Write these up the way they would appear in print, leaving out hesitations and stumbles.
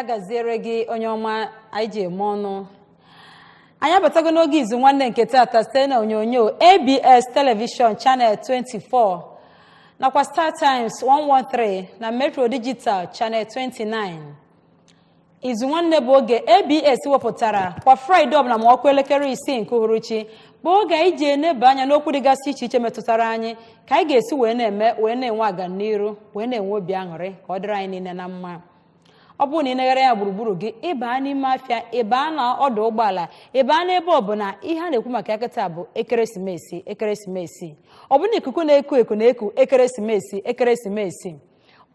Ya gaziere gị, onye ọma anyị ji eme ọnụ. Anyị abatago n'oge Izu Nwanne nke taata site na onyonyo ABS Television Channel 24 nakwa Star Times 113 na Metro Digital Channel 29. Izu Nwanne bụ oge ABS wepụtara kwa Fraịde ọbụla ma ọ kụọ elekere 6 nke uhuruchi, bụ oge anyị ji eneba anya n'okwu dịgasị iche iche metụtara anyị, ka anyị ga-esi wee na-eme, wee na-enwe aganiru, wee na-enwe obi aṅụrị, ka ọ dịrị anyị niile na mma. Ọ bụrụ na ị negara ya gburugburu gị, ịbaa n'ime afịa, ịbaa na ọdụ ụgbọala, ịbaa n'ebe ọbụla, ihe a na-ekwu maka ya kịta bụ ekeresimesi, ekeresimesi. Ọ bụ na ikuku na-eku eku na-eku ekeresimesi, ekeresimesi.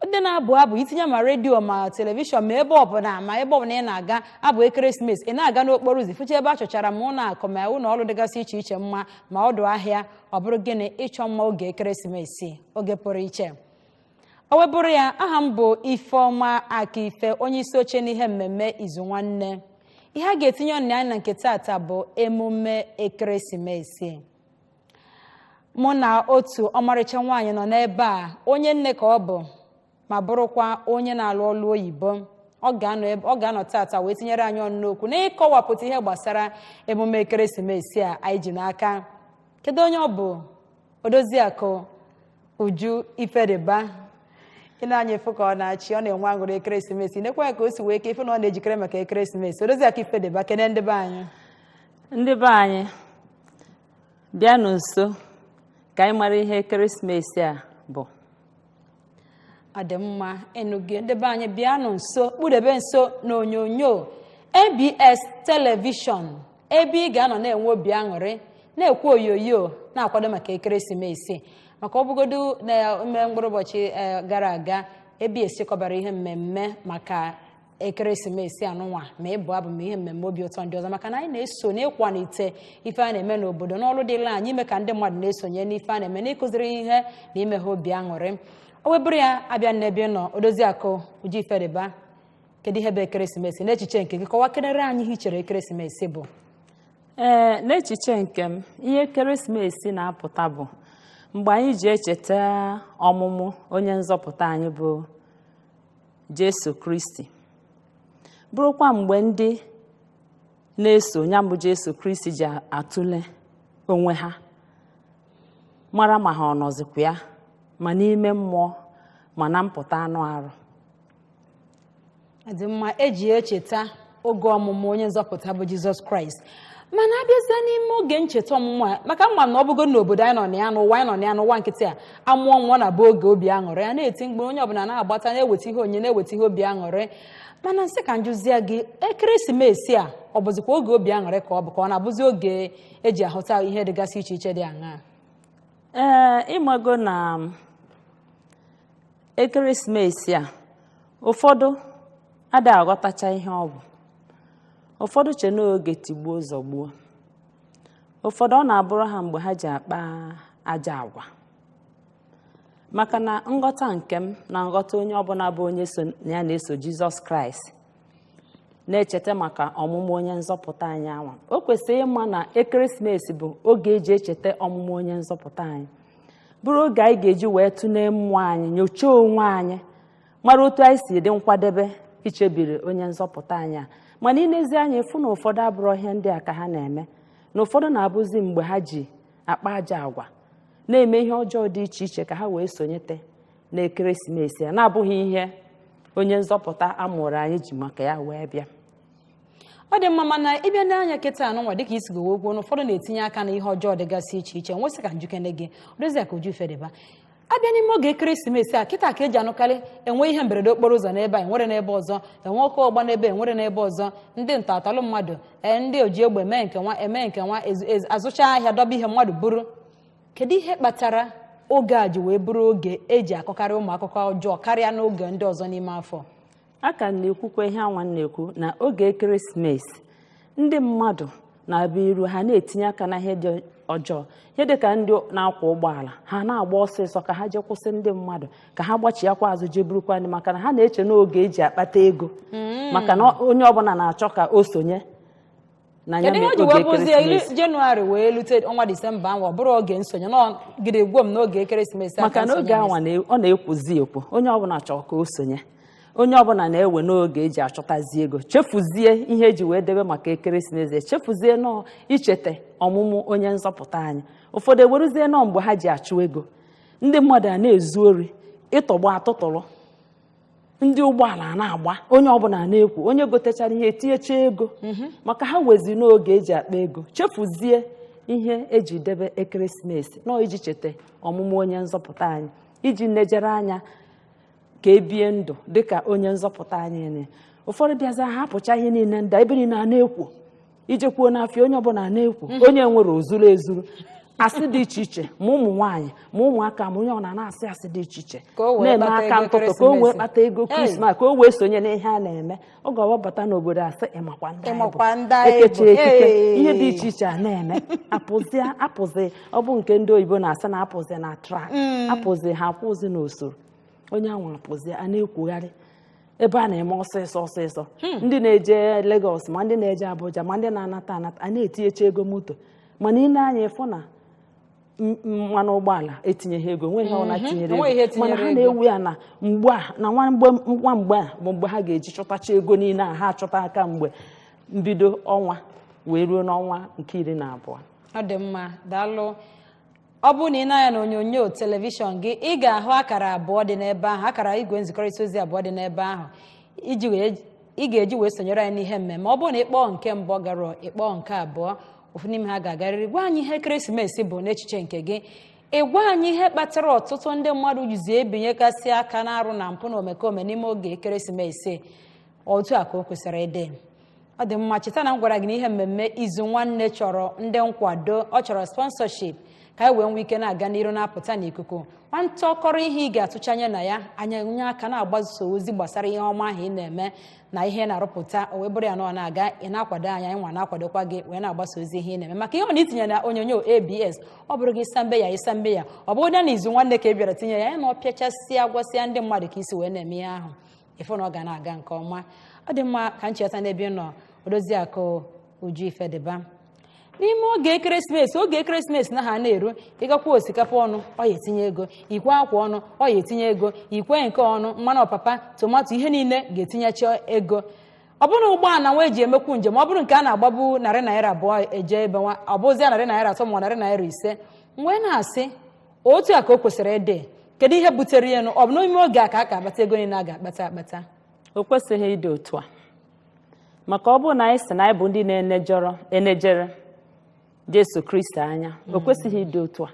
Ndị na-abụ abụ, itinye ma redio ma telivishọn ma ebe ọbụla, ma ebe ọbụla ị na-aga, abụ ekeresimesi. Ị na-aga n'okporo ụzọ, fụcha ebe a chọchara ma ụlọ akụ ma ụlọ ọrụ dịgasị iche iche mma, ma ọdụ ahịa, ọ bụrụ gịnị? Ịchọ mma oge ekeresimesi, oge pụrụ iche. O webụrụ ya, aha m bụ Ifeọma Akife, onye isi oche n'ihe mmemme Izu Nwanne. Ihe a ga-etinye ọnụ anyị na nke taata bụ emume ekeresimesi. Mụ na otu ọmarịcha nwaanyị nọ n'ebe a, onye nne ka ọ bụ ma bụrụkwa onye na-alụ ọlụ oyibo. Ọ ga-anọ taata wee tinyere anyị ọnụ n'okwu n'ịkọwapụta ihe gbasara emume ekeresimesi a anyị ji n'aka. Kedu onye ọ bụ? Odoziakụ Uju Ifediba. Ị na-anya efu ka ọ na-achị, ọ na-enwe aṅụrị ekeresimesi. Nekwa ya ka o si wee ka ife na ọ na-ejikere maka ekeresimesi. Odoziakụ Ifediba, kene ndị be anyị. Ndị be anyị, bịanụ nso ka anyị mara ihe ekeresimesi a bụ. Ọ dị mma ịnụ gị. Ndị be anyị, bịanụ nso, kpụdebe nso n'onyonyo ABS Television, ebe ị ga-anọ na-enwe obi aṅụrị, na-ekwu oyoyo, na-akwado maka ekeresimesi. Maka ọ bụgodu na ime mkpụrụ ụbọchị gara aga, ABS chịkọbara ihe mmemme maka ekeresimesi anụnwa, ma ịbụ abụ ma ihe mmemme obi ụtọ ndị ọzọ, maka na anyị na-eso n'ịkwalite ife a na-eme n'obodo n'ọrụ dịla anyị, ime ka ndị mmadụ na-esonye n'ife a na-eme, n'ịkụziri ihe na ime ha obi aṅụrị. O webụrụ ya, abịa n'ebe ị nọ, Odoziakụ Uju Ifediba, kedu ihe bụ ekeresimesi n'echiche nke gị? Kọwa kenere anyị ihe i chere ekeresimesi bụ. Ee, n'echiche nke m, ihe ekeresimesi na-apụta bụ mgbe anyị ji echeta ọmụmụ onye nzọpụta anyị bụ Jesu Kristi, bụrụkwa mgbe ndị na-eso ya bụ Jesu Kristi ji atụle onwe ha, mara ma ha ọ nọzikwa ya ma n'ime mmụọ ma na mpụta anụ arụ. Dị mma. Eji echeta oge ọmụmụ onye nzọpụta bụ Jizọs Kraịst. Mana abịazịa n'ime oge ncheta ọmụmụ a, maka mma na ọ bụgo n'obodo anyị nọ na ya, n'ụwa anyị nọ na ya, n'ụwa nkịtị a, amụọ nwa na bụ oge obi aṅụrị, a na-eti mkpu, onye ọbụla na-agbata, na-eweta ihe onyinye, na-eweta ihe obi aṅụrị. Mana nsị ka njụzie gị, ekeresimesi a, ọ bụzikwa oge obi aṅụrị ka ọ bụ, ka ọ na-abụzi oge eji ahụta ihe dịgasị iche iche dị aṅaa? Ee, ịmago na ekeresimesi a, ụfọdụ adịghị aghọtacha ihe ọ bụ. Ụfọdụ che n'oge tigbuo zọgbuo, ụfọdụ ọ na-abụrụ ha mgbe ha ji akpa aja agwa. Maka na nghọta nke m na nghọta onye ọbụla bụ onye so ya na-eso Jizọs Kraịst na-echeta maka ọmụmụ onye nzọpụta anyị anwa, o kwesịrị ịma na ekeresimesi bụ oge eji echeta ọmụmụ onye nzọpụta anyị, bụrụ oge anyị ga-eji wee tụlee mmụọ anyị, nyochaa onwe anyị, mara otu anyị si dị nkwadebe ichebiri onye nzọpụta anyị a. Mana ilezi anya, ịfụ na ụfọdụ abụrọ ihe ndị a ka ha na-eme, na ụfọdụ na-abụzi mgbe ha ji akpa aja agwa, na-eme ihe ọjọọ dị iche iche ka ha wee sonyete na ekeresimesi a, na-abụghị ihe onye nzọpụta amụrụ anyị ji maka ya wee bịa. Ọ dị mma. Mana ịbịa n'anya kịta anụnwa, dịka isi gowe okwu, na ụfọdụ na-etinye aka na ihe ọjọọ dịgasị iche iche, nwesị ka njikene gị, Odoziakụ Uju Ifediba, abịa n'ime oge ekeresimesi a kịta ka eji anụkarị enwe ihe mberede okporo ụzọ n'ebe a, enwere n'ebe ọzọ, enwe ọkụ ọgba n'ebe, enwere n'ebe ọzọ, ndị nta atalụ mmadụ, ee, ndị oji egbe mee nke nwa, eme nke nwa, azụcha ahịa, dọba ihe mmadụ buru. Kedu ihe kpatara oge a ji wee bụrụ oge eji akọkarị ụmụ akụkọ ọjọọ karịa n'oge ndị ọzọ n'ime afọ? A ka na-ekwukwa ihe anwa na-ekwu na oge ekeresimesi, ndị mmadụ na-abịa iru ha na-etinye aka na ihe dị ọjọọ, ihe dị ka ndị na-akwọ ụgbọala, ha na-agba ọsịsọ ka ha jee kwụsị ndị mmadụ, ka ha gbachiakwa azụ jee burukwa ndị, maka na ha na-eche n'oge eji akpata ego, maka na onye ọbụla na-achọ ka o sonye na ya. Kedu ihe o ji oge wee bụzie ekeresimesi. Jenụwarị wee lute ọnwa Disemba ahụ, ọ bụrụ oge nsonye nọgide gwuo m n'oge ekeresimesi? Maka aka na oge nsonye anwa ọ na-ekwuzi ekwo, onye ọbụla chọrọ ka o sonye. Onye ọbụla na-ewe n'oge eji achọtazi ego, chefuzie ihe eji wee debe maka ekeresimesi, chefuzie nọọ icheta ọmụmụ onye nzọpụta anyị. Ụfọdụ eweruzie nọọ mgbe ha ji achụ ego, ndị mmadụ a na-ezu ori, ịtọgbọ atụtụrụ, ndị ụgbọala na-agba, onye ọbụla na-ekwu, onye gotechara ihe etinyecha ego maka ha wezi n'oge eji akpa ego, chefuzie ihe eji debe ekeresimesi nọọ iji cheta ọmụmụ onye nzọpụta anyị, iji nejere anya ka ebie ndụ dịka onye nzọpụta anyị ne. Ụfọdụ bịaza ha hapụcha ihe niile ndị a, ebe niile a na-ekwo, ijekwuo n'afịa onye ọbụla na-ekwo, onye nwere ozuru ezuru, asị dị iche iche, ma ụmụ nwaanyị ma ụmụaka ma onye ọbụla na-asị asị dị iche iche, Ka o wee na-eme kpata aka ego ntụtụ ka o wee ekeresimesi. kpata ego krismas, ka o wee sonye n'ihe a na-eme. Oge ọ bata n'obodo asị ịmakwa ndị anyị bụ. Ịmakwa ndị anyị bụ. Ekechi ekike, Hey. ihe dị iche iche a na-eme, apụzi apụzi, ọ bụ nke ndị oyibo na-asị na apụzi na track, apụzi ha akwụzi n'usoro, onye anwa apụzi a na-ekwugharị ebe a na-eme ọsịsọ ọsịsọ. Ndị na-eje Lagos ma ndị na-eje Abuja ma ndị na-anata anata a na-etinyecha ego moto, mana ị na-anya ịfụ na mmanụ ụgbọala etinyeghị ego, nweghị ọ na-tinyere Onweghị ihe ego, mana tinyere ha ego. na-ewu ya na mgbe a na nwa mgbe nwa mgbe a bụ mgbe ha ga-eji chọtacha ego niile a ha achọta aka mgbe mbido ọnwa wee ruo n'ọnwa nke 12. Ọ dị mma, daalụ. Ọ bụrụ na ị na-anya na onyonyo telivishọn gị, ị ga-ahụ akara abụọ dị n'ebe ahụ, akara igwe nzikọrịta ozi abụọ dị n'ebe ahụ iji wee ị ga-eji wee sonyere anyị n'ihe mmemme. Ọ bụrụ na ịkpọọ nke mbụ gara, ịkpọọ nke abụọ, ofu n'ime ha ga-agarịrị. Gwa anyị ihe ekeresimesi bụ n'echiche nke gị. Ị gwa anyị ihe kpatara ọtụtụ ndị mmadụ jizi ebinyekasị aka n'arụ na mpụ na omekome n'ime oge ekeresimesi. Otu a ka o kwesịrị ịdị. Ọ dị mma, cheta na m gwara gị na ihe mmemme Izu Nwanne chọrọ ndị nkwado, ọ chọrọ sponsorship ka anyị wee nwee ike na-aga n'iru na-apụta n'ikuku. Nwata ọkọrọ ihe ị ga-atụcha anya na ya anya nye aka na-agbaso ozi gbasara ihe ọma ahụ ị na-eme na ihe ị na-arụpụta, o wee bụrụ ya na ọ na-aga, ị na-akwado anyị, anyị nwa na-akwadokwa gị wee na-agbasa ozi ihe ị na-eme, maka ihe ọ na itinye na onyonyo ABS, ọ bụrụ gị sambe ya ịsambe ya, ọ bụrụ na Izu Nwanne ka ị bịara tinye ya, ya na ọ pịachasịa gwasịa ndị mmadụ ka isi wee na-eme ihe ahụ, ịfụ na ọ ga na-aga nke ọma. Ọ dị mma ka ncheta n'ebe ị nọ, Odoziakụ Uju Ifediba. N'ime oge ekeresimesi, oge ekeresimesi na ha na-eru, ịgakwa osikapa ọnụ ọ ya etinye ego, ikwe akwa ọnụ ọ ya etinye ego, ikwe nke ọnụ, mmanụ ọpapa, tomato, ihe niile ga-etinyecha ego. Ọ bụrụ ụgbọala nwa eji emekwu njem, ọ bụrụ nke a na-agbabu ₦200 eje ebe nwa, ọ bụzie ₦300 ma ₦500. Wee na-asị otu a ka o kwesịrị ịdị. Kedu ihe butere ya nụ? Ọ bụ n'ime oge a ka a ka akpata ego niile a ga-akpata akpata? O kwesịghị ịdị otu a, maka ọ bụrụ na anyị sị na anyị bụ ndị na-enejọrọ enejere Jesu Kristi anya, o kwesịghị ịdị otu a.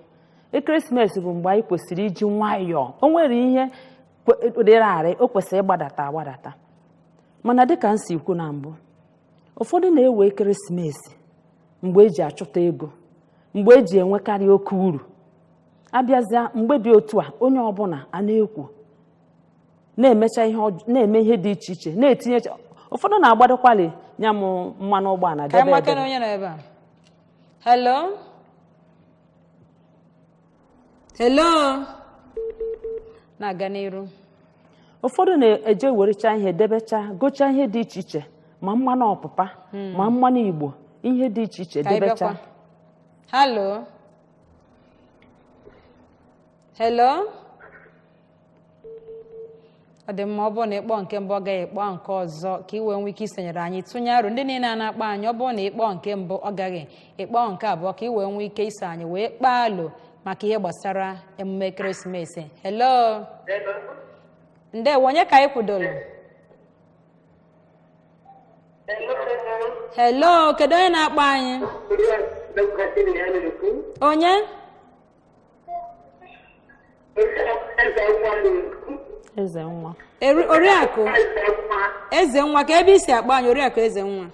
Ekeresimesi bụ mgbe anyị kwesịrị iji nwayọọ. O nwere ihe dịrị arị, o kwesịrị ịgbadata agbadata, mana dịka m si kwu na mbụ, ụfọdụ na-ewe ekeresimesi mgbe eji achụta ego, mgbe eji enwekarị oke uru. Abịazịa mgbe dị otu a, onye ọbụla a na-ekwu na-emecha ihe na-eme ihe dị iche iche, na-etinye, ụfọdụ na-agbadokwali nya m mmanụ ụgbọala Ka anyị debe maka na edebe. Onye nọ ebe a? Hello, hello, na-aga n'iru. Ụfọdụ na-eje werecha ihe debecha, gochaa ihe dị iche iche, ma mmanụ ọpụpa ma mmanụ igbo, ihe dị iche iche Ka anyị debecha. bịakwa. Hello, hello. Ọ dị mma, ọ bụrụ na ịkpọ nke mbụ ọ gaghị, ịkpọ nke ọzọ ka ị wee nwee ike isonyere anyị tụnye aro. Ndị niile a na-akpọ anyị, ọ bụrụ na ịkpọ nke mbụ ọ gaghị, ịkpọ nke abụọ ka ị wee nwee ike iso anyị wee kpaa alo maka ihe gbasara emume ekeresimesi. Hello, ndewo. Onye ka anyị kwudoro? Hello, kedu onye na-akpọ anyị? Onye? Eze nwa. Oriakụ Eze nwa, ka ebe isi akpọ anyị, Oriakụ Eze nwa?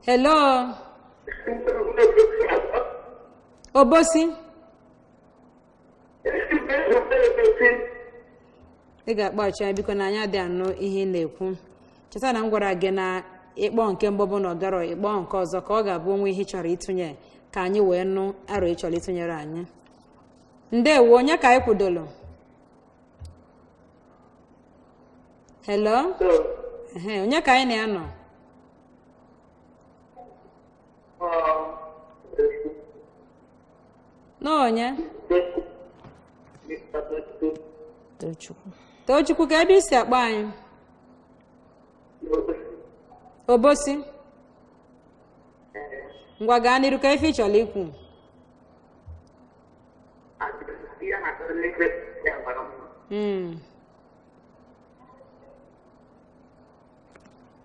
Hello, Obosi. Ị ga-akpọghachi anyị biko, na anyị adịghị anụ ihe ị na-ekwu. Cheta na m gwara gị na ịkpọ nke mbụ bụ na ọ garọ, ịkpọ nke ọzọ ka ọ ga-abụ onwe ihe ị chọrọ ịtụnye ka anyị wee nụ aro ị chọrọ ịtụnyere anyị. Ndewo, onye ka anyị kwudolo? Hello. Ehe, onye ka anyị na ya nọ? Na onye? Tochukwu. Tochukwu, ka ebe isi akpọ anyị? Obosi. Ngwa, gaa n'iru ka ife ị chọrọ ikwu.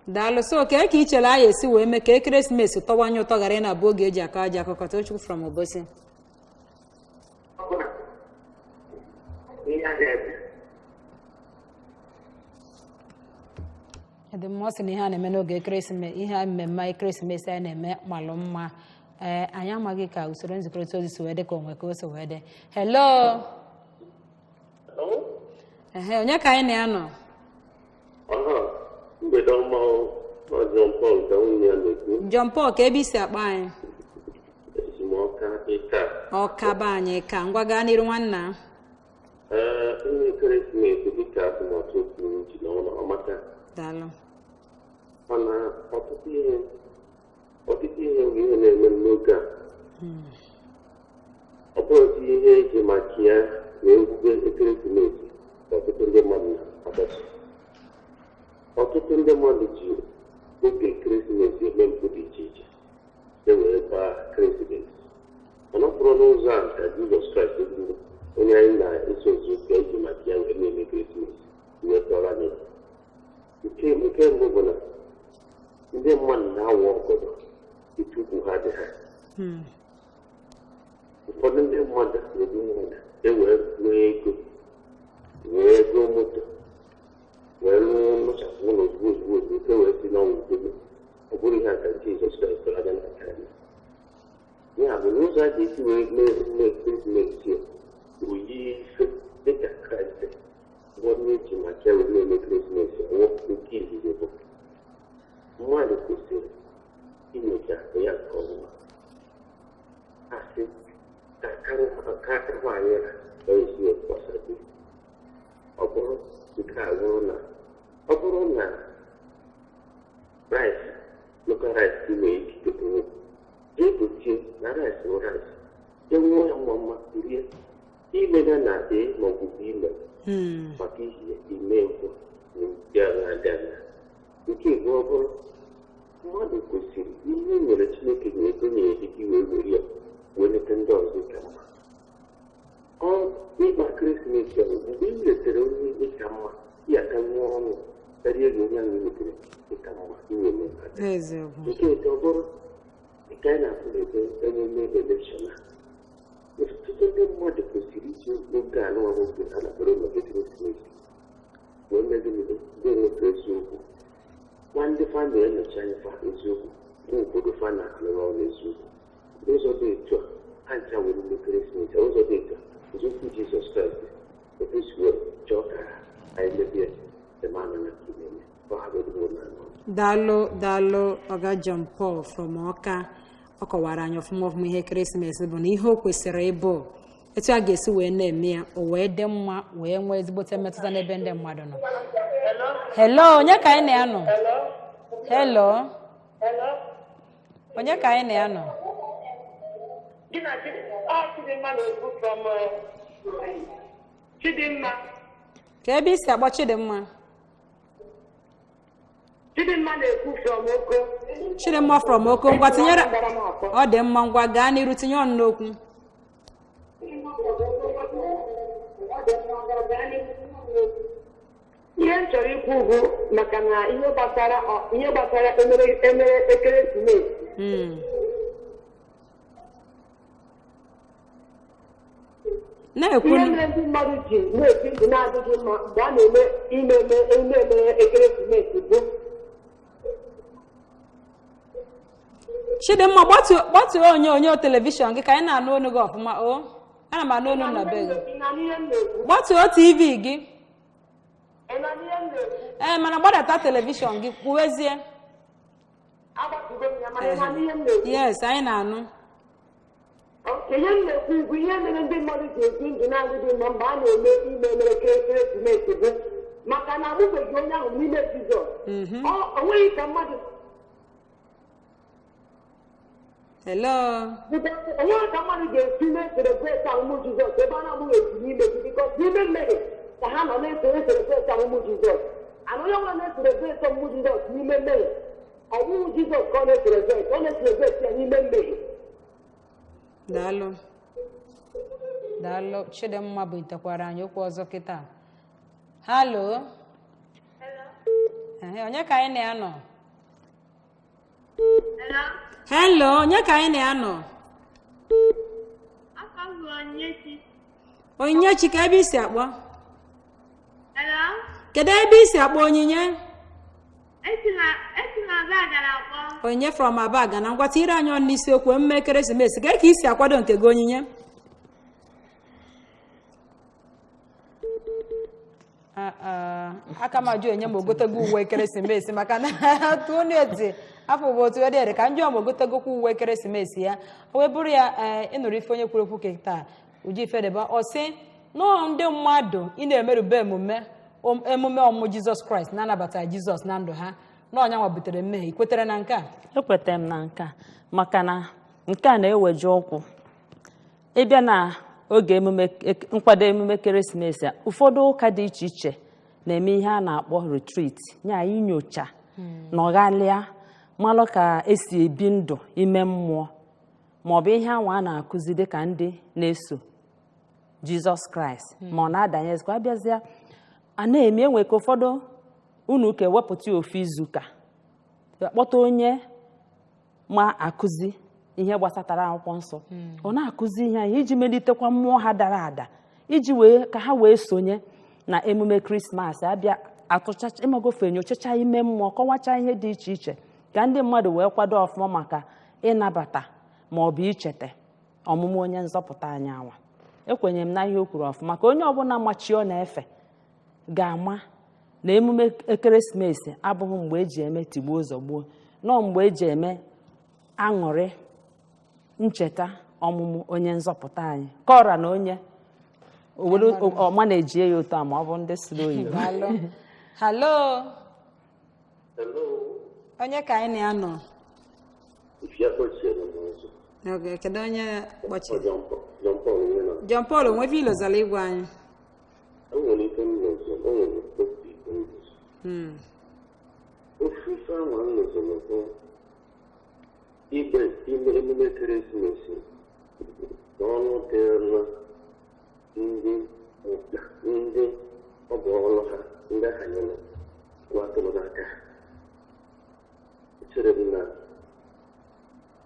Daalụ. So ka ị chere anyị esi wee mee ka ekeresimesi tọwanye ụtọ, ghara ị na-abụ oge eji akọ aja akụkọ? Tochukwu from Obosi. Dị mma. Ọ sị na ihe a na-eme n'oge ekeresimesi, ihe mmemme ekeresimesi anyị na-eme malụ mma. Ee, anyị amaghị ka usoro nzikọrịta ozi si wee dị, ka onwe ka o si wee dị. Hello. Ehe, onye ka anyị na-anọ? Ọha, mgbede ọma o, ọ John Paul ka nwunye ya na-ekwu. John Paul, ka ebe isi akpọ anyị? Ezumọka ịka. Ọka be anyị ka. Ngwa, gaa n'iru, nwanna. Ee, ime ekeresimesi dịka atụmatụ okwu ji n'ọnụ ọmaka. Daalụ. Mana ọtụtụ ihe bụ ihe na-eme n'oge a. Ọ bụghịzi ihe eji maka ya wee wube ekeresimesi ka ọtụtụ ndị mmadụ na-agbaso. Ọtụtụ ndị mmadụ ji oge ekeresimesi eme mpụ dị iche iche e wee gbaa ekeresimesi, mana ọ bụrụ n'ụzọ a ka Jizọs Kraịst bụ onye anyị na-eso nzọụkwụ ya ji maka ya wee na-eme ekeresimesi wee tọrọ anyị. Nke mbụ bụ na ndị mmadụ na-awụ ọgọdọ etu ukwu ha dị ha. Ụfọdụ ndị mmadụ na-ebu mmadụ e wee nwee ego, wee ego moto, wee rụọ nụchapụ ụlọ ozugbo ozugbo ozugbo nke wee si n'ọnwụ ugbo. Ọ bụrụ ihe a ka Jizọs Kraịst tụrụ anya n'aka anyị, ya bụ n'ụzọ a ga-esi wee mee emume ekeresimesi a, oyi ife dịka Kraịst bụ onye eji maka ya wee na-eme ekeresimesi ọwụ. Nke izizi bụ mmadụ kwesịrị inyocha ahụ ya nke ọma, asị ka aka nwaanyị ha esi gbasara gị. Ọ bụrụ nke a bụrụ na ọ bụrụ na rice, local rice nwere ike gotenwu, jee gotie na rice bụ rice, jee nwụọ ya mma mma rie imega na A maọbụ B ime maka ihi ime mpụ dị aṅa dị aṅa. Nke abụọ bụrụ mmadụ kwesịrị ihe nyere Chineke nyere ego nyere gị gị wee were ya wee leta ndị ọzọ ka mma. Ọ ịgba ekeresimesi ahụ, mgbe ị letara onye ịka mma, ya ka nwụọ ọṅụ karịa ego onye ahụ letere ịka mma inye aka. Eziokwu. Nke ịtọ bụrụ dịka anyị na-afụ n'ebe emume election a, ọtụtụ ndị mmadụ kwesịrị iji oge a nụwa oge a na-akpọrọ maka ekeresimesi wee megide gwa onwefe eziokwu, gwa ndị fa na-enyocha anya fa eziokwu, gwa obodo fa na-alụrụ ọrụ eziokwu. N'ụzọ dị etu a, ha ncha were ime ekeresimesi a. Ụzọ dị etu a, nzọụkwụ Jizọs Kraịst etu si wee chọọ ka anyị mebie emanụ na nke na-eme ọ ha bụ ezigbo na anụ. Daalụ, daalụ, Ọga John Paul from Ọka. Ọ kọwara anyị ọfụma ọfụma ihe ekeresimesi bụ na ihe o kwesịrị ịbụ, etu a ga-esi wee na-eme ya, o wee dị mma, wee nwee ezigbote mmetụta n'ebe ndị mmadụ nọ. Hello, onye ka anyị na ya nọ? Hello, onye ka anyị na ya nọ? Gị na Chidimma na-ekwu from Chidimma. Ka ebe isi akpọ, Chidimma? Chidimma na-ekwu from Oko. Chidimma from Oko, ngwa tinyere. Gbara m akọ. Ọ dị mma, ngwa gaa n'iru, tinye ọnụ n'okwu. Ihe m chọrọ ikwu bụ maka na ihe gbasara emere ekeresimesi. Na-ekwu. Ihe mere ndị mmadụ ji na-ebi ndụ na-adịghị mma mgbe a na-eme ime eme emere ekeresimesi bụ Chidimma, gbatuo onyonyo television gị ka anyị na-anụ olu gị ọfụma. O ana m anụ olu m na be gị. Ị na-anụ ihe m na-ekwu? Gbatuo TV gị. Ị na-anụ ihe m na-ekwu? Ee, mana gbadata television gị, kwuwezie. Agbatugo m ya, mana ị na-anụ ihe m na-ekwu? Yes, anyị na-anụ. Ok, ihe m na-ekwu bụ ihe mere ndị mmadụ ji ebi ndụ na-adịghị mma mgbe a na-eme ime emere ekeresimesi bụ maka na amụbeghị onye ahụ n'ime Jizọs. O nweghị ka mmadụ Hello. Onwere ka mmadụ ga-esi na-eselebreti ọmụmụ Jizọs ebe a na-amụghị ezi n'ime gị, bikos n'ime mmehie ka ha nọ na-eselebreti ọmụmụ Jizọs. Ana onye ọbụla na-eselebreti ọmụmụ Jizọs n'ime mmehie, ọmụmụ Jizọs ka ọ na-eselebreti, ọ na-eselebreti ya n'ime mmehie. Daalụ, daalụ Chidimma bụ itekwara anyị okwu ọzọ kịta. Halo. Ehe, onye ka anyị na-anọ? Hello. Hello, onye ka anyị na-anọ? Afọ m bụ Onyinyechi. Onyinyechi, ka ebe isi akpọ? Hello. Kedu ebe isi akpọ, Onyinye? Esi na esi na Abagana akpọ. Onyinye from Abagana. Ngwa, tiri anyị ọnụ n'isiokwu emume ekeresimesi. Ka isi akwado nke gị, Onyinye? Ah, ah, aka m ajụ enye ma ogotego uwe ekeresimesi, maka na tụọ eti afọ bụ otu ede ka njọ ma ogotegokwa uwe ekeresimesi ya. O wee bụrụ ya. Ee, ịnụrụ ife onye kwuru okwu kịta, Uju Ifedeba, ọ sị nọọ ndị mmadụ ị na-emerube emume ọmụmụ Jizọs Kraịst na-anabata Jizọs na ndụ ha, na ọnya nwa butere mmehie. Ị kwetere na nke a? Ekwetara m na nke a, maka na nke a na-eweje ụkwụ ịbịa na oge emume nkwado emume ekeresimesi a. Ụfọdụ ụka dị iche iche na-eme ihe a na-akpọ retreat, ya inyocha nọghalịa malụ ka esi ebi ndụ ime mmụọ, maọbụ ihe anwa a na-akụzi dịka ndị na-eso Jizọs Kraịst, ma ọ na-adanyezikwa abịazịa a na-eme. Enwe ka ụfọdụ unu ka ewepụta ya ofu izuụka, kpọta onye ma akụzi ihe gbasatara akwụkwọ nsọ, ọ na-akụzi ihe anyị iji melitekwa mmụọ ha dara ada, iji wee ka ha wee sonye na emume Krismas. Abịa atụchacha ịmagofe, nyochacha ime mmụọ, kọwacha ihe dị iche iche ka ndị mmadụ wee kwado ọfụma maka ịnabata ma ọ bụ icheta ọmụmụ onye nzọpụta anyị anwa. Ekwenyere m na ihe o kwuru ọfụma, ka onye ọbụla machi ọ na-efe ga-ama na emume ekeresimesi abụghị mgbe eji eme tigbuo zọgbuo, nọọ mgbe eji eme aṅụrị ncheta ọmụmụ onye nzọpụta anyị, ka ọra na onye owere ọma na-ejie ya otu a, ma ọ bụ ndị sụrụ oyibo. Daalụ. Hello. Hello. Onye ka anyị na-anọ? Ifi akpọchiere m ọzọ. Okay, kedu onye Ọ kpọchiri? John Paul, John Paul onwe na. John Paul, onwe ife ilozala igwe anyị? O nwere ife m lọzọ, o nwere otu ife m lọzọ. Ofu ife ahụ m lọzọrọ bụ igbe ime emume ekeresimesi na ọnụ dịrị ndị ụka, ndị ọ bụ ọrụ ha, ndị ahanyere kwụ atụrụ n'aka ha. Echere m na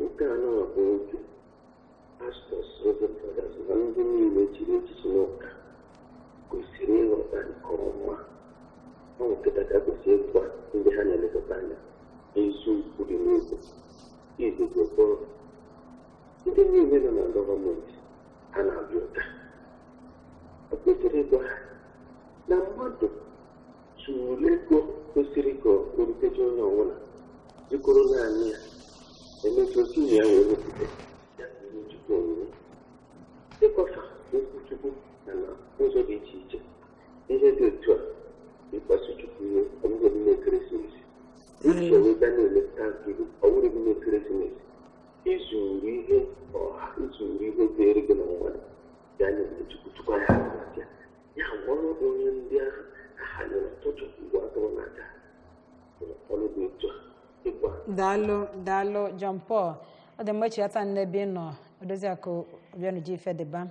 nke a nọ bụ oge pastors, reverend fathers na ndị niile chiri echichi n'ụka kwesịrị ịghọta nke ọma. Ọ bụ nkịta ka kwesịrị ịgwa ndị ha na-elekọta anya eziokwu dị n'okwu izizi kpọrọ ndị niile nọ na gọọmenti ha na-abịa ụka. O kwesịrị ịgwa ha na mmadụ tụrụ ego kwesịrị ka o rutecha onye ọbụla jikọrọ naanị ya, emecha otu ya wee wepụta ya ihe Chukwu onyinye, ịkọfa okwu Chukwu na na ụzọ dị iche iche, ihe dị otu a, ịkpasu Chukwu iwe. Ọ bụghị emume ekeresimesi uche wee bịa na-eme Thanksgiving, ọ bụrụ emume ekeresimesi izuru ihe ọha, izuru ihe dịrị gị na mmadụ bịa na-eme Chukwu. Chukwu ya ya ya ọrụ onye ndị ahụ ahanyere tụchụpụ igwe atụrụ n'aka ọrụ dị otu a ịgwa. Daalụ, daalụ John Paul. Ọ dị mgbe echilata n'ebe ị nọ, Odoziakụ Obianuju Ifedeba.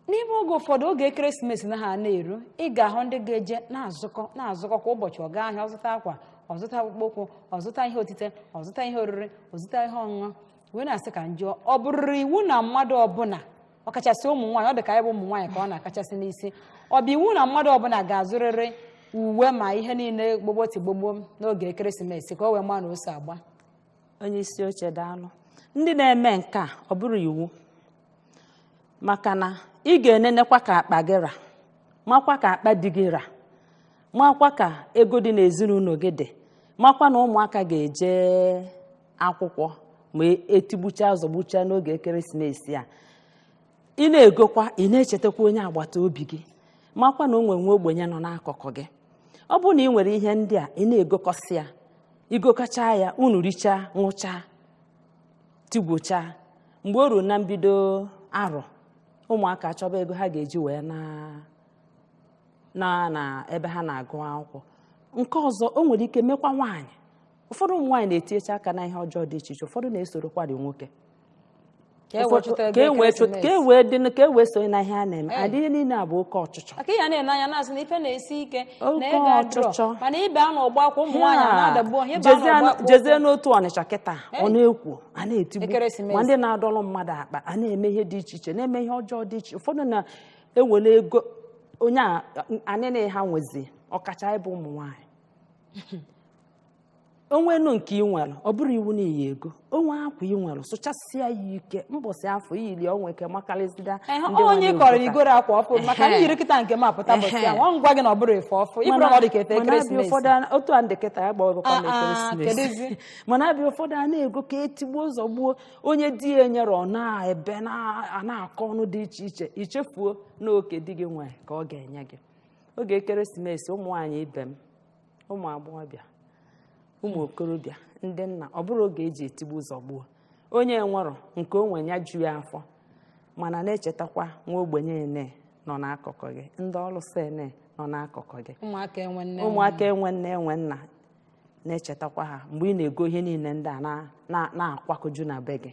N'ime oge ụfọdụ, oge ekeresimesi na ha na-eru, ị ga-ahụ ndị ga-eje na-azụkọ na-azụkọ kwa ụbọchị. Ọ gaa ahịa, ọzụta akwa, ọzụta akpụkpọ ụkwụ, ọzụta ihe otite, ọzụta ihe oriri, ọzụta ihe ọṅụṅụ, wee na-asị ka njụọ, ọ bụrụrụ iwu na mmadụ ọbụla, ọkachasị ụmụ nwaanyị, ọ dị ka anyị bụ ụmụ nwaanyị ka ọ na-akachasị n'isi, ọ bụ iwu na mmadụ ọbụla ga-azụrịrị uwe ma ihe niile gbogbo tigbogbo n'oge ekeresimesi ka o wee maa na ose agba? Onye isi oche, daalụ. Ndị na-eme nke a, ọ bụrụ iwu, maka na ị ga-enenekwa ka akpa gị ra, makwa ka akpa di gị ra, makwa ka ego dị n'ezinụlọ gị dị, makwa na ụmụaka ga-eje akwụkwọ ma etigbucha zọgbucha n'oge ekeresimesi a. Ị na-egokwa, ị na-echetakwa onye agbata obi gị, makwa na o nwere nwa ogbenye nọ n'akụkụ gị. Ọ bụrụ na ị nwere ihe ndị a, ị na-egokọsị ya, igokọcha ya, unu richaa ṅụchaa. Tigwochaa mgbe o ruo na mbido arọ, ụmụaka achọba ego ha ga-eji wee na na na ebe ha na-agụ akwụkwọ. Nke ọzọ, o nwere ike mekwa nwaanyị. Ụfọdụ ụmụ nwaanyị na-etinyecha aka na ihe ọjọọ dị iche iche, ụfọdụ na-esorokwari nwoke Ka e wee chụta ego ka e wee ekeresimesi. ka e wee dị, ka e wee sonye na ihe a na-eme. Ee. Adị ihe niile a bụ oke ọchịchọ. Aka ya na-ene anya na-asị na ife na-esi ike na Oke ego adịrọ. ọchịchọ. Mana ibe a n'ọgbọ akwa, ụmụ nwaanyị a na-adagbu ọhịa, ịba Jezie n'ọgbọ akwa. Jezie n'otu Ọnịcha kịta, ọ Hey. na-ekwo, a na-etigbu Ekeresimesi. ma ndị na-adọrọ mmadụ akpa, a na-eme ihe dị iche iche, na-eme ihe ọjọọ dị iche. Ụfọdụ na-ewere ego onye a anịna ha nwezi, ọkacha ịbụ ụmụ nwaanyị. Onwenu nke ị nwere, ọ bụrụ iwu na iyi ego onwe akwa ị nwere, sụchasịa ya ike mbọsị afọ iyili onwe ike makarịsịa. Ehe, Ndị onye nwanne kọrọ obodo. Igoro akwa ọfụ maka Ehe. na yiri kịta nke m apụta bọsị ya, nwa ngwa gị na ọ bụrụ efe ọfụ ịbụrụ na ọ dị ka efe Mana abịa ekeresimesi. ụfọdụ otu a ndị kịta ya gbawebekwa Ah, na ah, ekeresimesi. Kedụzi? Mana abịa ụfọdụ a na-ego ka etigbuo zọgbuo onye di ya nyere, ọ na-ebe a na-akọ ọnụ dị iche iche, ichefuo n'oke di gị nwere ka ọ ga-enye gị oge ekeresimesi. Ụmụ nwaanyị ibe m, ụmụ agbọghọbịa, ụmụ okorobịa, ndị nna, ọ bụrụ oge eji etigbu zọgbuo onye nwere nke o nwe ya ju ya afọ, mana na-echetakwa nwa ogbenye ene nọ n'akụkụ gị, ndị ọlụsị ene nọ n'akụkụ gị. Ụmụaka enwe nne. Ụmụaka enwe nne enwe nna, na-echetakwa ha mgbe ị na-ego ihe niile ndị a na-akwakoju na be gị.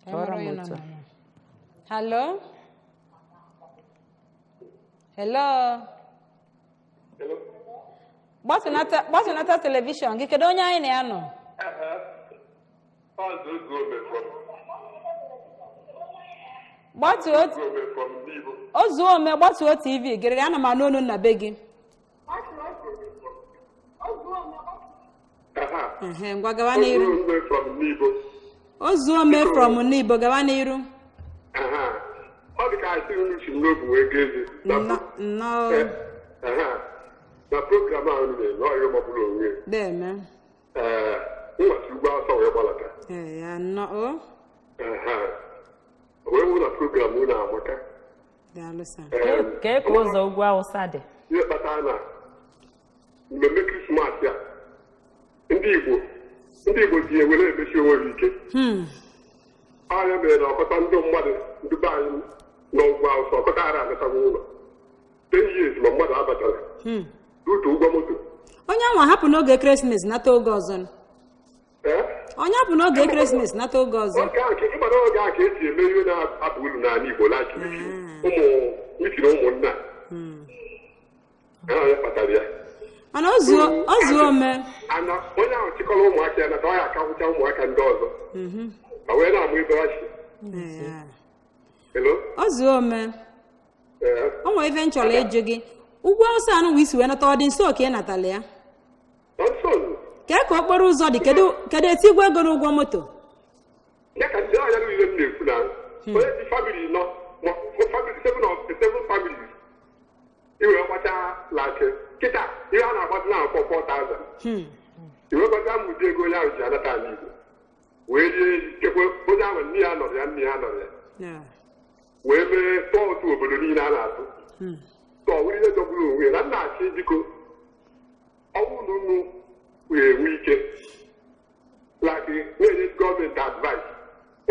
Ka e mara Kọrọ m onye nọ otu a. n'ụlọ. Hello, hello. Gbatụnata, gbatụnata television gị. Kedu onye anyị na ya nọ? Ọzọ Ozuome from Gbatuo. Ozuome from Igbo. Ozuome, gbatuo TV gịrịrị, ana m anụ olu nna be gị. Aha. Ehe, ngwa, gawa n'iru. Ozuome from Igbo. Ozuome from Nibo, gawa n'iru. Aha. Ọ dị ka asị unu si m n'obi wee gaa ezi. Nnọọ, nnọọ. Aha. Na program ahụ unu na-eme, ọ ihe magburu onwe ya. Deme. Ee, nwasị ugwu awụsa wee gbalata. Ee, ya nnọọ o. Aha. Wee wụ na program unu amaka. Daalụ sir. Ee, Kee ka ụzọ ugwu awụsa dị? Ihe kpatara na mmemme Krismas a, ndị Igbo ji ewere emechi onwe ha ike. Ọnya mere na ọkọta ndị mmadụ, ndị be anyị n'ugwu awụsa, ọkọta ara anatawa ụlọ 10 years ma mmadụ abatara rutu ụgwọ moto. Onye anwa hapụ n'oge ekeresimesi nata oge ọzọ. Ee? Onye hapụ n'oge ekeresimesi nata oge ọzọ. Oge ahụ ka ịmara, oge ahụ ka esi eme ihe na-aba uru n'ala Igbo, like ụmụ meeting ụmụnna ya kpatara ya. Mana ozuo, ozuo ome. Ana onye ahụ chịkọrọ ụmụaka ya nata, ọ ya akakwụcha ụmụaka ndị ọzọ ma wee na-amụ ebe ha si. Ee. Hello? Ozuo ome. Ee. O nwere ife m chọrọ ịjụ gị. Ugwu awụsa anụ wee isi wee nata, ọ dị nso ka ị natala ya? Ọsọ. Kee ka okporo ụzọ dị? Kedu etu igwe ego n'ụgwọ moto? Ya ka ndị ọnya niile m na-ekwu na onye ji family nọ, ma family seven of seven families, iwee gbacha laki kịta, ihe a na-agbazi na akwọ 4000, iwee gbacha m ụdị ego onye ahụ ji anata ala Igbo wee rie, kekwe onye ahụ nne ya nọrọ ya, nne ya nọrọ ya, wee mee tụọ otu obodo niile a na-atụ tụọ were ihe jọgburu onwe ya. Na nna achị, biko, ọnwụ na unu ga-enwe ike like na-enye gọọmenti advice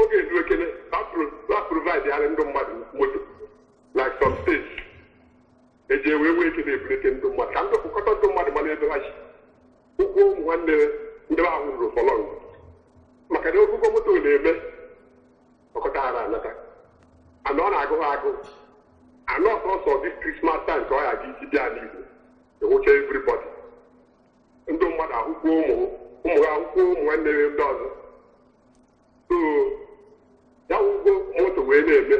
oge ezu ekele la provide yarị ndị mmadụ moto like some states eji wee nwee ike na-ebulite ndị mmadụ, ka ndị kpụkọta ndị mmadụ mara ebe ha si ụkwụ, ụmụ nwanne ndị ahụ ruru fọlọng, maka na ogugo moto na-eme ọkọta ara anata ana ọ na-agụ ha agụ anọ ọsọsọ this Christmas time ka ọ ya ga isi bịa n'Igbo ewụcha everybody, ndị mmadụ ahụkwuo ụmụ ụmụ ha, ahụkwuo ụmụ nwanne ha ndị ọzọ. So ya wụgo moto wee na-eme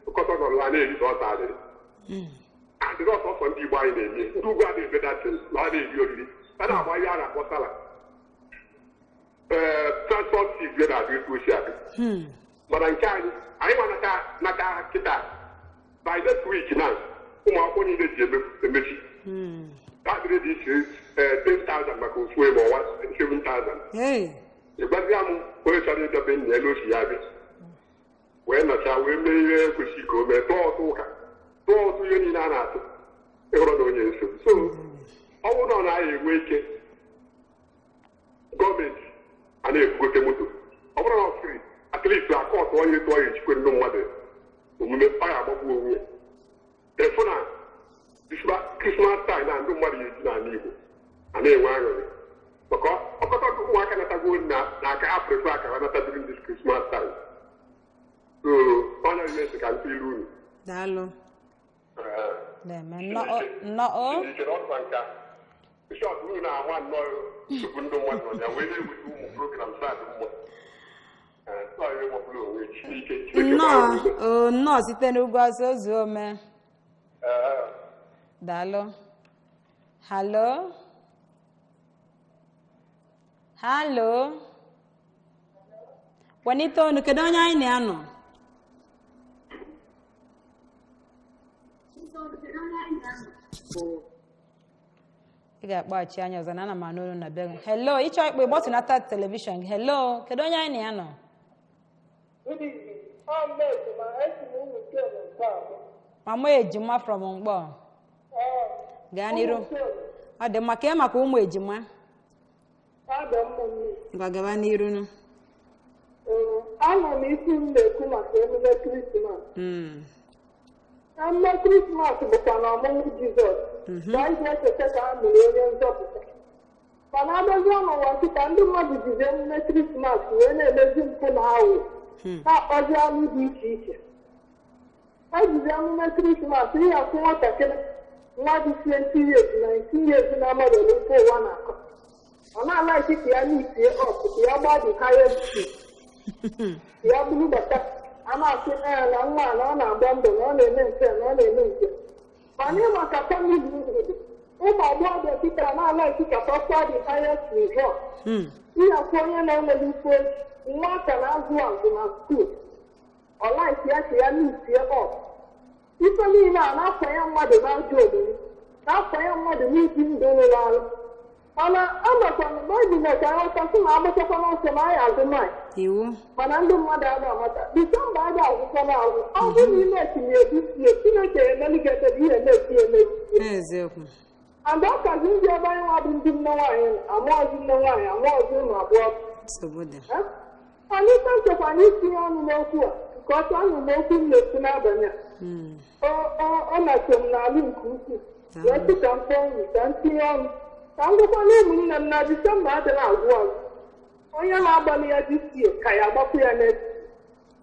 ụkọta nọrọ ha na-eri sọsọ adịrị adịrị ọsọsọ. Ndị Igbo anyị na-eme, ndị ugwu a na-eme datin na ọ na-eri oriri, a na-agba ihe a na-akpọ sala. Ee, transport fees na-adị etu o si adị, mana nke anyị, anyị nwa nata nata kịta, by next week na ụmụ akwụkwọ niile ji emechi adịrị dị iche 10,000 maka ofu ebe ọwa 7,000. Hey. Ịgbazia m onye chọrọ ịdọbe nna ya n'ochi ya bịa wee nọcha wee mee ihe kwesịrị ka o mee, tụọ ụtụ ụka, tụọ ụtụ ihe niile a na-atụ, ịhụrụ na onye nso. So ọ bụrụ na ọ na-aya enwe ike, gọọmenti a na-ebugote moto, ọ bụrụ na ọ free. Efu akọtụ onye tụọ ya echikwe ndị mmadụ omume ọ ya agbagbu onwe ya. Efu na Krismas time na ndị mmadụ ya eji n'ala Igbo a na-enwe aṅụrị maka ọkọta ụmụaka natago n'aka afrịka akara nata during this Christmas time. So onye ihe esi ka mkpa ilu unu. Daalụ. Deme nnọọ nnọọ. Ichere ọdụkwa nka bishọp unu na-ahụ nnọọ nsogbu ndị mmadụ nọ ya wee na-eweta ụmụ program sad mma. Ee, ọ ihe gbapụrụ onwe Chineke Chineke Nnọọ gbara ume. o nnọọ site n'ugwu ọsọ ozuo ome. Ee. Daalụ. Halo. Halo. Wenite onu, kedu onye anyị na-anọ? Ị ga-akpọghachi anya ọzọ na ana m anụ olu na be gị. Hello, ịchọ ịkpọ ịgbọtụnata telivishọn gị. Hello, kedu onye anyị na-anọ? Mama ejima from Mkpọ. Gaa n'iru. Ọ dị mma ka maka ụmụ ejima. Ngwa gaba n'iru nụ. Anọ m isi m na-ekwu maka emume Krismas. Mm. Emume Krismas bụkwa na ọmụmụ Jizọs ka anyị ga-echeta ka a mụrụ onye nzọpụta. Mana abịazie n'ụwa nkịta ndị mmadụ jizi emume Krismas wee na-emezi mpụ na aghụghọ, na-akpazi alụ dị iche iche. Ejizi emume Krismas ihe akwụ nwatakịrị nwa dị 20 years na 19 years na-amadoro ife ụwa na-akọ. Ọ na-alaiki ka ya n'itie ọkụ ka ya gbaa the highest speed. Ya bụrụ bata a na-asị ee na nwa a na ọ na-agba mbọ na ọ na-eme nke a, na ọ na-eme nke a. Mana ịma ka famili dị ụmụ agbọghọbịa kịta na-alaiki ka papa dị highest result. Ịyakwu onye na-enweghị ife oji nwata na-azụ azụ na skuul ọ laiki ya ka ya n'itie ọp. Ife niile a na-akwanye mmadụ n'ajọ omume, na-akwanye mmadụ n'ibi ndụ rụrụ arụ. Mana amakwana Baịbụl mere ka aghọta sị na agbachakwa n'ọsọ na anyị azụ maị. Iwu. Mana ndị mmadụ ada amata Disemba ada agwụkwa n'agwụ. Ọ bụrụ na ime etinye ebisie Chineke emeli gị ebere ihe na-eti emesi. Eziokwu. And ọ kazi ndị ebe anyị nwa bụ ndị nne nwaanyị amaọzi nne nwaanyị amaọzi ụmụ abụọ. Nsogbu dị. Eh? Mana ife nchekwa na itinye ọnụ n'okwu a nke ọcha ọnụ n'okwu m na-ekwu n'abalị a. Ọ na-achọ m n'alụ nke ukwuu. Wee sị ka m kpọọ unu ka m tinye ọnụ ka m gwakwana ụmụnne m na Disemba adịghị agwụ agwụ. Onye na-agbalị ya disie ka ya agbapụ ya n'echi.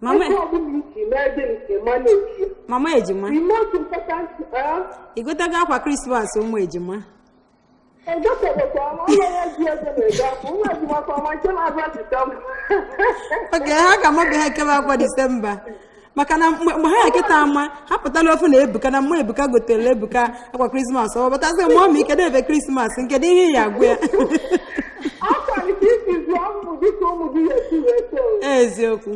Mama Ego ọbụla iji mee gịnị ka ịma na-echi. Mama ejima. The most important Ị gotago akwa Krismas ụmụ ejima? egotebekwa m ọnụ ya ji ego na-ego akwa ụmụ ejima kwa ọma nke na-abịa Disemba. Oge ha ga-amabe ha ekebe akwa Disemba. Maka na mgbe ha eketa ama ha pụtala ofu na Ebuka na mma Ebuka gotere Ebuka akwa Krismas ọ batazi mụọ ma ike ebe Krismas nke dị ihe ya agwụ ya. Akwa nke isi zụọ ụmụ gị ka ụmụ gị ga-esi wee too. Eziokwu.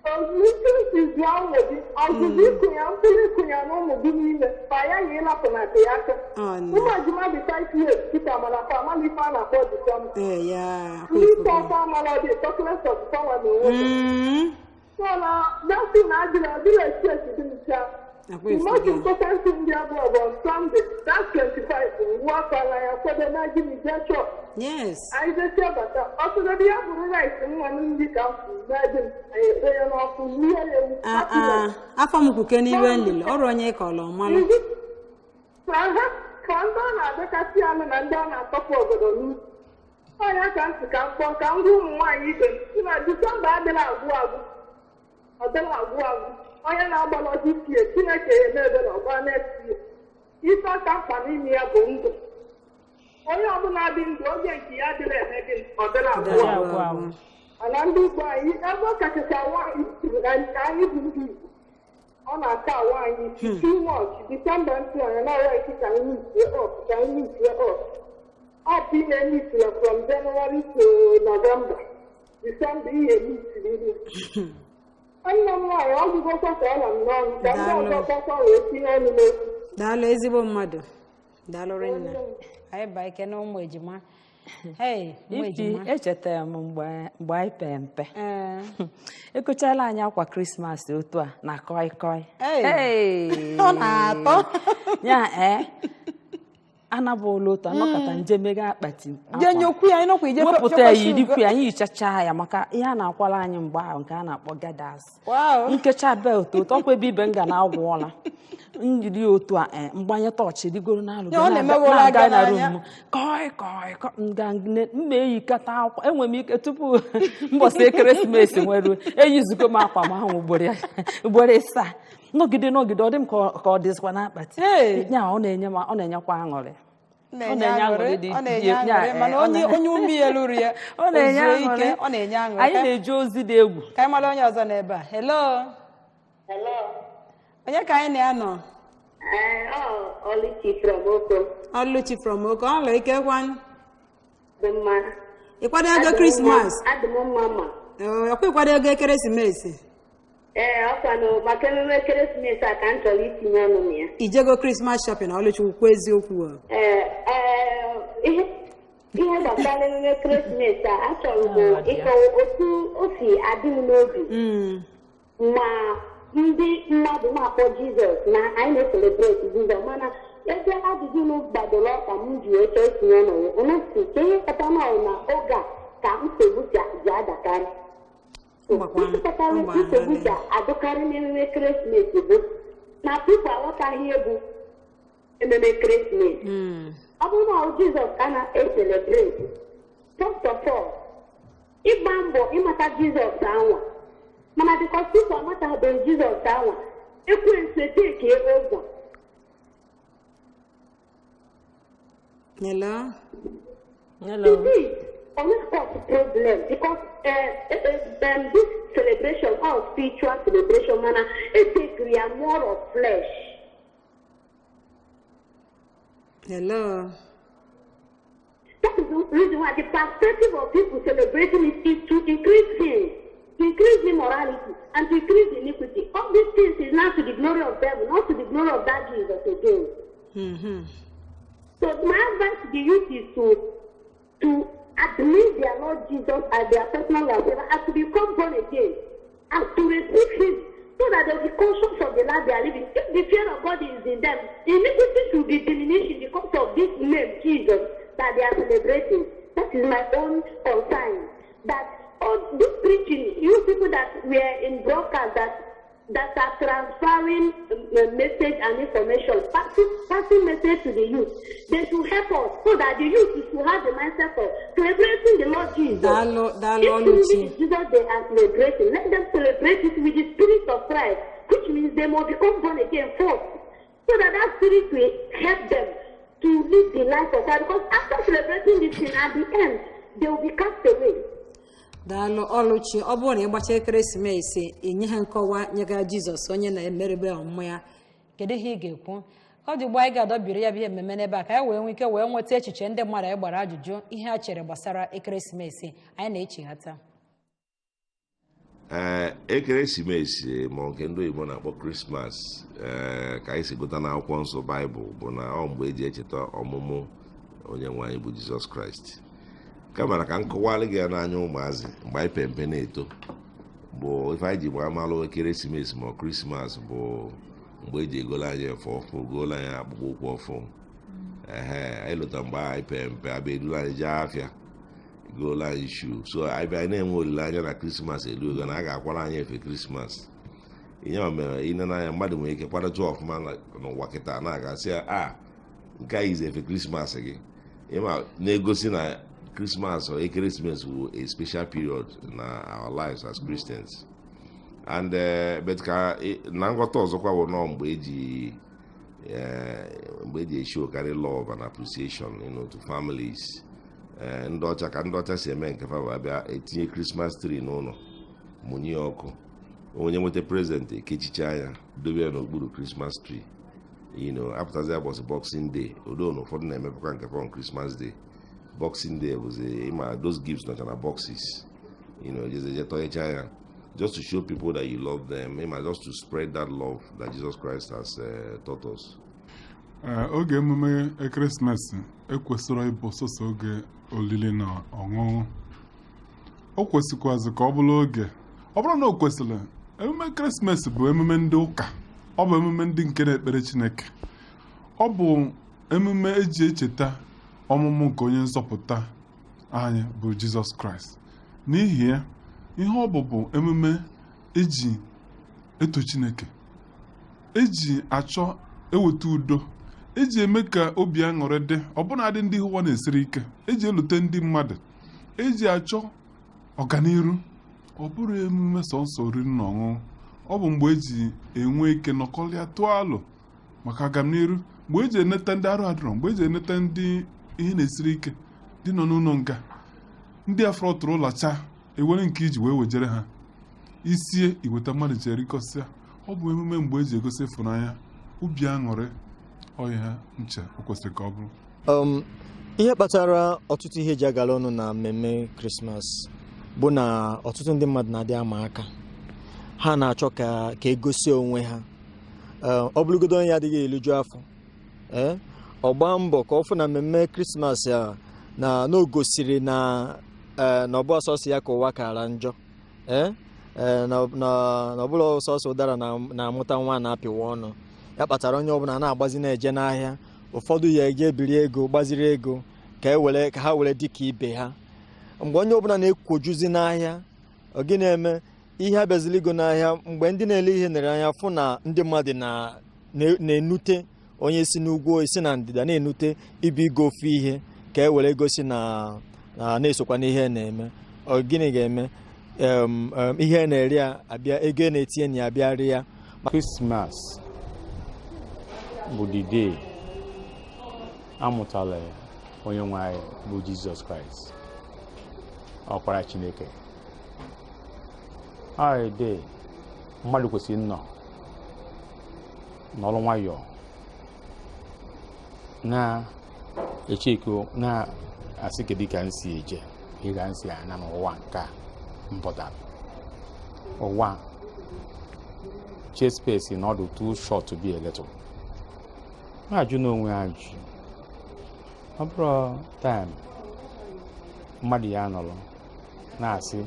Ozugbo isi zụọ ụmụ gị, ọzụzụ ịkụnye mkpụrụ ịkụnye na ụmụ gị niile, fa ya ya ịlapụnata ya aka. Ọ nọ. Ụmụ ejima dị 5 years kịta mana fa amala ife a na-akpọ Disemba. Ee ya. Akwa Ndị isi ifugo. ọkwa amala dị talkless of power na onwe ha. Mm. So na that thing adịrị adịrị esi esi dị ncha. Akwa The most ifugo. important thing dị abụọ bụ on Sunday, that 25, ngwa akwala ya kwado na gịnị jee chọọchị. Yes. Anyị jesie bata, ọsọgodo ya bụrụ rice nwa ndị ka m furu mee gịnị, anyị ekpe ya n'ọkụ, rie ya ewu. Ah, ah, afọ m kwuke n'iwe nlele ọrụ onye kọrọ ọmalụ. Ka ha ka ndị ọ na-adọkasị anụ na ndị ọ na-atọpụ obodo n'ukwu. Ọ ya ka m si ka m kpọọ ka m gwa ụmụ nwaanyị ibe m si na Disemba adịla agwụ agwụ. Ọ dịla agwụ agwụ. Onye na-agbalọ disie Chineke ya eme ebere ọgba na-etie. Ife aka mkpa n'ime ya bụ ndụ. Onye ọbụla dị ndụ oge nke ya adịla eme gịnị ọ dịla agwụ Adịla agwụ. agwụ agwụ. Mana ndị Igbo anyị ebe ọ kachacha nwaanyị na nke anyị bụ ndị Igbo ọ na-aka awa anyị isi too much Disemba ntị anya na-ara isi ka anyị mitie up ka anyị mitie up up ị na-emitiri from January to November Disemba ihe emitiri iru. Nwanne m nwaanyị ọ gụgokwa ka ọ nọ m n'ọnụ ka ndị ọzọ kpọkwa wee tinye ọnụ n'okwu. Daalụ ezigbo mmadụ. Daalụ rinne. Anyị ba ike na ụmụ ejima. Hey, ụmụ Ifi ejima. echetara m mgbe anyị pe mpe. Ee. Ekochala anyị akwa Krismas otu a na koi koi. Hey. Hey. Ọ na-atọ. Ya ee. Anabụla otu anọkọta nje mega akpati akwa. Je nyokwu ya, ịnọkwa ije Wepụta ya, fekwasị ugo. yirikwu ya, anyị yichacha ya maka ihe a na-akwala anyị mgbe ahụ nke a na-akpọ gadas. Wow. Nkecha belt otu ọkwa ebe ibe m ga na-agwụọla njiri otu a, mgbanye tọọchị rigoro n'alụ. Ya, ọ na-emewe ụra na-aga aga na n'anya. room kọi kọi kọi nga mma eyikọta akwa. Enwere m ike tupu mbọsị ekeresimesi nwere eyizugo m akwa m ahụ ugboro ịsaa, nọgide nọgide, ọ dị m ka ọ dịzikwa n'akpati. Hey. Ya, ọ na-enye m, ọ na-enyekwa aṅụrị. Na-enye na-enye aṅụrị. Aṅụrị dị Ọ na-enye ya, aṅụrị, mana ọ onye onye ume ya lụrụ ya ọ na-enye o zuo ike. Aṅụrị. Ọ na-enye aṅụrị. Anyị na-eje ozi dị egwu. Ka anyị mara onye ọzọ n'ebe a. Hello. Hello. Onye ka anyị na-anọ? Ee, ọ Oluchi from Oko. Ọlụchi from Oko. Ọlụ ike kwan. Dị mma. Ịkwado ego Krismas? Adị m mma ma. Ọkwa ịkwado ego ekeresimesi? Ee, ọkwanụ maka emume ekeresimesi a ka m chọrọ itinye ọnụ na ya. Ijego Krismas shopping, Ọlụchi? Ukwu eziokwu o. Ee, ihe gbasara emume ekeresimesi a, achọrọ m Ah, ọ dị ya. ịkọwa otu o si adị m n'obi ma ndị mmadụ na-akpọ Jizọs na anyị na-ecelebrate Jizọs, mana ebe ajụjụ m gbadoro ọka m ji wee chọọ itinye ọnụ ya unu si ka ihe kpatara na ọ na oge a ka nsogbu ji adakarị. Ihe kpatara nsogbu ji adịkarị n'emume ekeresimesi bụ na people aghọtaghị ihe bụ ememe ekeresimesi. Ọ bụrụ na ọ Jizọs ka a na-ecelebrate, first of all, ịgba mbọ ịmata Jizọs anwa, mana because people amatabeghị Jizọs anwa, ekwensu etake over. Hello. Hello. Indeed, ọ na-cause problem because this celebration, all spiritual celebration, mana etekiri ya more of flesh. Hello. That is the reason why the perspective of people celebrating it is to increase sin, to increase immorality, and to increase iniquity. All these things is now to the glory of devil, not to the glory of that Jesus again. So my advice to the youth is to admit their Lord Jesus as their personal Lord and Savior, and to become born again, and to receive Him, so that they'll be conscious of the life they are living. If the fear of God is in them, iniquity should be diminishing because of this name Jesus that they are celebrating. That is my own concern. That all this preaching, you people that were in broadcast that are transferring message and information, passing message to the youth, they should help us so that the youth should have the mindset of celebrating the Lord Jesus. Daalụ, daalụ. If truly Ọlụchi. it's Jesus they are celebrating, let them celebrate it with the spirit of Christ, which means they must become born again first, so that that spirit will help them to live the life of Christ. Because after celebrating this thing, at the end, they will be cast away. Daalụ, Ọlụchi. Ọ bụrụ na ịgbacha ekeresimesi, inye ha nkọwa nyegara Jizọs onye na-emerebe ọmụmụ ya, kedu ihe ị ga-ekwu? Ka ọ dị ugbu a, anyị ga-adọbiri ya bụ ihe mmemme n'ebe a ka anyị wee nwee ike wee nweta echiche ndị mmadụ anyị gbara ajụjụ, ihe ha chere gbasara ekeresimesi. Anyị na-echighata. Ee, ekeresimesi, ma nke ndị oyibo na-akpọ Krismas, ee, ka anyị si gụta n'akwụkwọ nsọ Baịbụl, bụ na ọ mgbe eji echeta ọmụmụ onye nwe anyị bụ Jizọs Kraịst. Kama na ka m kọwalụ gị ya n'anya ụmụazị, mgbe anyị pempe na-eto, bụ ife anyị ji gbaa malụ ekeresimesi ma ọ Krismas bụ mgbe eji egolo anyị efe ọfụ, golo anyị akpụkpọ ụkwụ ọfụ. Ehe, anyị lụta mgbe anyị pempe, abịa edula anyị jee afịa, golo anyị shoe. So anyị bịa, anyị na-enwe olileanya na Krismas elu ego na a ga-akwara anyị efe Krismas. Ihe a mere ine n'anya, mmadụ nwere ike kwadotụ ọfụma n'ụwa kịta na-aga sị ya a nke anyị izi efe Krismas gị, ịma na-egosi na Krismas or ekeresimesi wụ a special period na our lives as Christians. And but ka na nghọta ọzọkwa bụ nọọ mgbe eji eshokarị love and appreciation to families. Ndị ọcha, ka ndị ọcha si eme nke fa bụ abịa etinye Christmas tree n'ụlọ, mụnye ya ọkụ, onye nweta present ekechicha ya, dobe ya n'okpuru Christmas tree. Apụtazi ụbọchị Boxing Day, odo na ụfọdụ na-emepekwa nke fa on Christmas Day. Boxing Day bụzi ịma those gifts nọcha na boxes, jeje tọnyecha ya, just to show people that you love them, ịma, just to spread that love that Jesus Christ has taught us. Ee, oge emume ekeresimesi ekwesịrị ịbụ sọsọ oge olili na ọṅụṅụ. O kwesịkwazị ka ọ bụrụ oge, ọ bụrụ na o kwesịrị, emume ekeresimesi bụ emume ndị ụka, ọ bụ emume ndị nke na-ekpere Chineke. Ọ bụ Emume eji echeta ọmụmụ nke onye nzọpụta anyị bụ Jizọs Kraịst. N'ihi ya, ihe ọ bụ bụ emume eji eto Chineke, eji achọ eweta udo, eji eme ka obi aṅụrị dị ọbụnadị ndị ụwa na-esiri ike, eji elute ndị mmadụ, eji achọ ọganiru. Ọ bụrụ emume sọnsọ oriri na ọṅụṅụ, ọ bụ mgbe eji enwe ike nọkọlịa tụọ alụ maka agamniru, mgbe eji eneta ndị arụ adịrọ, mgbe eji eneta ndị ihe na-esiri ike, ndị nọ n'ụlọ nga, ndị afọrọ tụrụ ụlọcha, ewere nke iji wee wejere ha isie iweta mmadụ ji erikọsịa. Ọ bụ emume mgbe eji egosi ịfụnanya, obi aṅụrị. Ọhịa nche o kwesịrị ka ọ bụrụ. Ihe kpatara ọtụtụ ihe ji agala ọnụ na mmemme Krismas bụ na ọtụtụ ndị mmadụ na-adị ama aka, ha na-achọ ka egosi onwe ha. Ọ bụrụgodo onye adịghị eliju afọ, ọ gbaa mbọ ka ọ fụ na mmemme Krismas a na o gosiri na na ọ bụ sọsọ ya ka ụwa kara njọ, na ọ bụla sọsọ ụdara na-amụta nwa na-apịwa ọnụ. Ya kpatara onye ọbụla na-agbazi na-eje n'ahịa, ụfọdụ ya eje biri ego, gbaziri ego ka ha were dị ka ibe ha. Mgbe onye ọbụla na-ekwojuzi n'ahịa, ọ gị na-eme ihe abịazili ego n'ahịa. Mgbe ndị na-ele ihe nere anya fụ na ndị mmadụ na-enute, onye si n'ugwu si na ndịda na-enute ibu igo ofu ihe ka e were gosi na na-esokwa n'ihe na-eme. Ọ gịnị ga-eme? Ihe na-eri ya abịa, ego na-etinye na ya abịa rie. Christmas bụ the day amụtala onye nwe anyị bụ Jizọs Kraịst, ọkpara Chineke. Ọ day mmadụ kwesịrị nnọọ nọrọ nwayọọ na-echeko, na-asị kedu ka m si eje, ka m si ana n'ụwa nke a mpụtara ụwa chee space na ọdụ too short to be a little. Na-ajụ n'onwe ajụ, ọ bụrụ time mmadụ ya nọrọ na-asị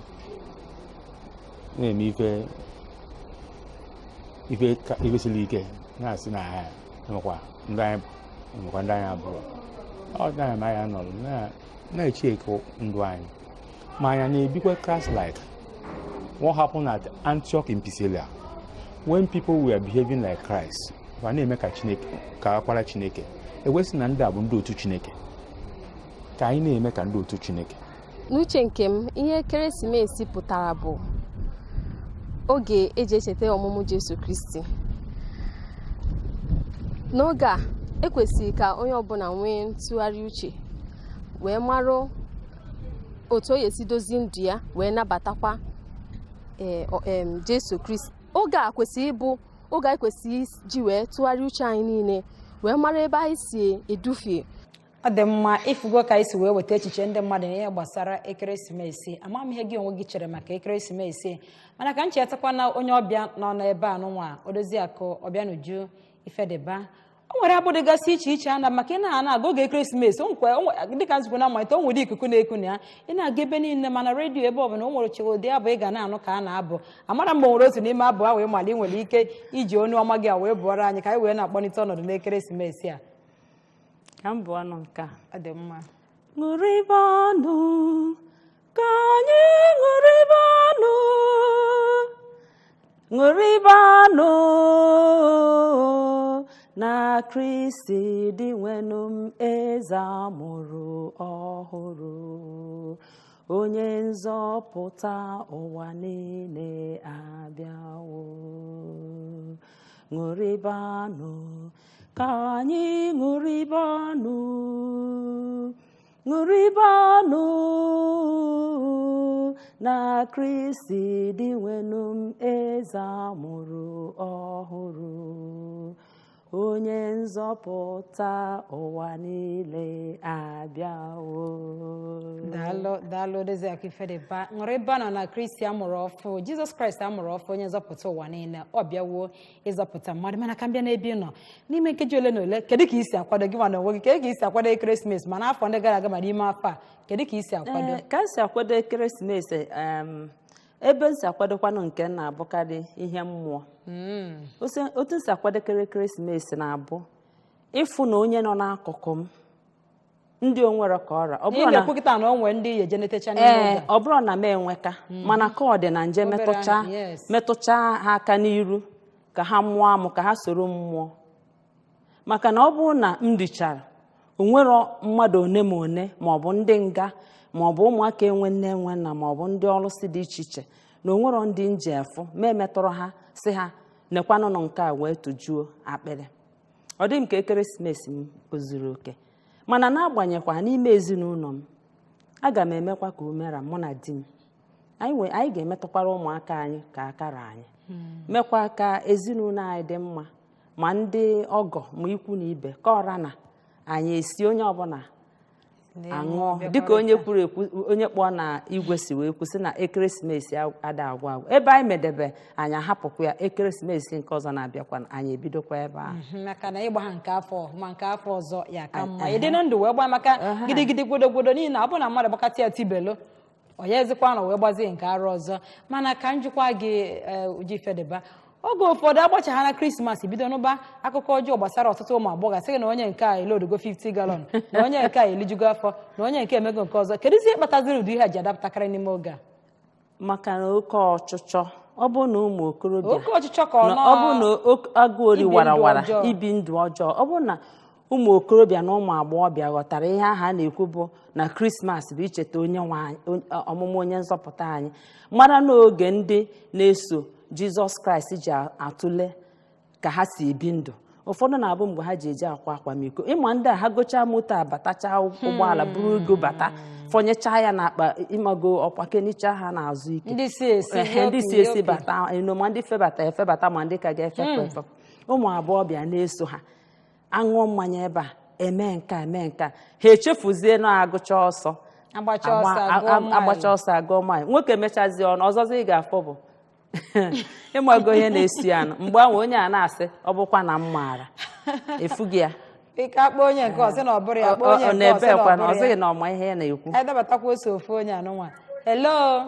na-eme ife siri ike, na-asị na ha enwekwa ndị anyị, enwekwa ndị anyị abụrụ. Ọ time anyị nọrọ na-eche eko ndụ anyị, ma anyị na-ebikwa Christ like. What happened at Antioch in Pisidia when people were behaving like Christ, ma na-eme ka Chineke, ka akwara Chineke ewesị na ndị a bụ ndị otu Chineke, ka anyị na-eme ka ndị otu Chineke. N'uche nke m, ihe ekeresimesi pụtara bụ oge eji echeta ọmụmụ Jesu Kristi. N'oge a, ekwesịrị ka onye ọbụla nwee ntụgharị uche wee marụ otu o esi dozie ndụ ya wee nabatakwa Jesu Kristi. Oge a kwesịrị ịbụ oge anyị kwesịrị iji wee tụgharị uche anyị niile wee mara ebe anyị si edufie. Ọ dị mma ịfụgo ka anyị si wee weta echiche ndị mmadụ n'ihe gbasara ekeresimesi. Ama m ihe gị onwe gị chere maka ekeresimesi, mana ka m chetakwa na onye ọbịa nọ n'ebe a nụnwa, Odoziakụ Ọbịanuju Ifediba, o nwere abụ dịgasị iche iche ana maka ị na-aga oge ekeresimesi. Dịka nzukọ na mmalite, o nwere ikuku na-eku na ya, ị na-aga ebe niile, mana redio ebe ọbụla o nwere chere ụdị abụ ị ga na-anụ ka a na-abụ. Amara mgbe o nwere otu n'ime abụ ahụ ịmala ị nwere ike iji onu ọma gị a wee bụọrọ anyị ka anyị wee na-akpọlite ọnọdụ n'ekeresimesi a. Ka m bụ ọnụ nke a. Ọ dị mma. Ṅụrịbanụ, ka anyị ṅụrịbanụ, ṅụrịbanụ na Kristi dị nwenụ m, eze amụrụ ọhụrụ, onye nzọpụta ụwa niile abịawo. Ṅụrịbanụ, ka anyị ṅụrịbanụ, ṅụrịbanụ na Kristi dị nwenụ m, eze amụrụ ọhụrụ, onye nzọpụta ụwa niile abịawo. Daalụ, daalụ, Odoziakụ Ifediba. Ṅụrịbanụ na Kristi amụrụ ọfụ, Jizọs Kraịst amụrụ ọfụ, onye nzọpụta ụwa niile, ọ bịawo ịzọpụta mmadụ. Mana ka m bịa n'ebe ị nọ n'ime nkeji ole na ole, kedu ka i si akwado gị nwa na onwe gị? Kedu ka i si akwado ekeresimesi, ma n'afọ ndị gara aga ma n'ime afọ a, kedu ka i si akwado? Ka m si akwado ekeresimesi, ebe m si akwadokwanụ nke m na-abụkarị ihe mmụọ. Otu m si akwadokere ekeresimesi na-abụ Ịfụ na onye nọ n'akụkụ m ndị onwere ka ọra ọ Ị bụrụ na na-ekwu kịta na o nwee ndị ya ejenetecha n'ime ee oge a. ọ bụrụ na m enweka mana ka ọ dị na nje Obere metụcha ahụ, yes. metụcha ha aka n'iru ka ha mụọ amụ ka ha soro m mụọ maka na ọ bụrụ na m richara onwero mmadụ one ma one maọbụ ndị nga maọbụ ụmụaka enwe nne enwe nna maọbụ ndị ọlụsị dị iche iche na onwero ndị nji efu ma emetụrụ ha si ha nekwanụnụ nke a wee tụjuo akpịrị. Ọ dị m ka ekeresimesi m o zuru oke, mana n'agbanyeghịkwa n'ime ezinụlọ m aga m emekwa ka o mera mụ na di m anyị ga-emetụkwara ụmụaka anyị ka akara anyị mekwa ka ezinụlọ anyị dị mma, ma ndị ọgọ ma ikwu na ibe ka ọra na anyị esi onye ọbụla aṅụọ dịka onye kwuru ekwu onye kpọọ na igwe si wee kwụsị na ekeresimesi ada agwụ agwụ. Ebe anyị medebe anyị ahapụkwa ya, ekeresimesi nke ọzọ na-abịakwa anyị ebidokwa ebe ahụ. Maka na ịgba ha nke afọ ma nke afọ ọzọ ya ka mma ịdị na ndụ wee gbaa maka gidigidi gwodo n'ihi na ọ bụrụ na mmadụ gbakọta ya tibelo ọ ya ezikwa na wee gbazie nke arụ ọzọ. Mana ka njikwa gị Uju Ifediba, oge ụfọdụ agbachaghara Krismas bido n'ụba akụkọ ọjọọ gbasara ọtụtụ ụmụ agbọghọ sị gị na onye nke a elodogo 50 gallon, na onye nke a elijugo afọ, na onye nke emego nke ọzọ. Kedu ihe kpataziri ụdị ihe a ji adapụtakarị n'ime oge a? Maka na oke ọchịchọ, ọ bụ na ụmụ okorobịa oke ọchịchọ ka ọ ọ bụ na agụụ ori ibi ndụ warawara ọjọọ. Ibi ndụ ọjọọ. Ọ bụ na ụmụ okorobịa na ụmụ agbọghọbịa ghọtara ihe ahụ a na-ekwu bụ na Krismas bụ icheta onye nwe anyị, ọmụmụ onye nzọpụta anyị, mara n'oge ndị na-eso Jizọs Kraịst ji atụle ka ha si ebi ndụ. Ụfọdụ na-abụ mgbe ha ji eji akwa akwamiko, ịma ndị a ha gochaa moto abatacha ụgbọala buru ego bata fọnyechaa ya n'akpa, ịmago ọkwa kenicha ha n'azụ ike ndị si esi ehe, ndị si esi bata eno, ma ndị febata efebata ma ndị ka ga-efepụ efepụ. Ụmụ agbọghọbịa na-eso ha aṅụọ mmanya ebe a eme nke a eme nke a, ha echefuzie na agụcha ọsọ agbacha ọsọ agụọ maịlụ. agbacha ọsọ agụọ maịlụ. Nwoke mechazie ọnụ ọzọzọ ị ga-afọ bụ ịmago ihe na-esi anụ mgbe ahụ onye a na-asị ọ bụkwa na m maara efughị ya. Ike akpọ onye nke ọsị na ọ bụrụ ya, akpọ onye ọ nke ọsị na na-ebekwa ọ na ọ bụrụ ya. sịghị na ọma ihe ya na-ekwu. Anyị dabatakwa ose ofu onye anụnwa. Hello,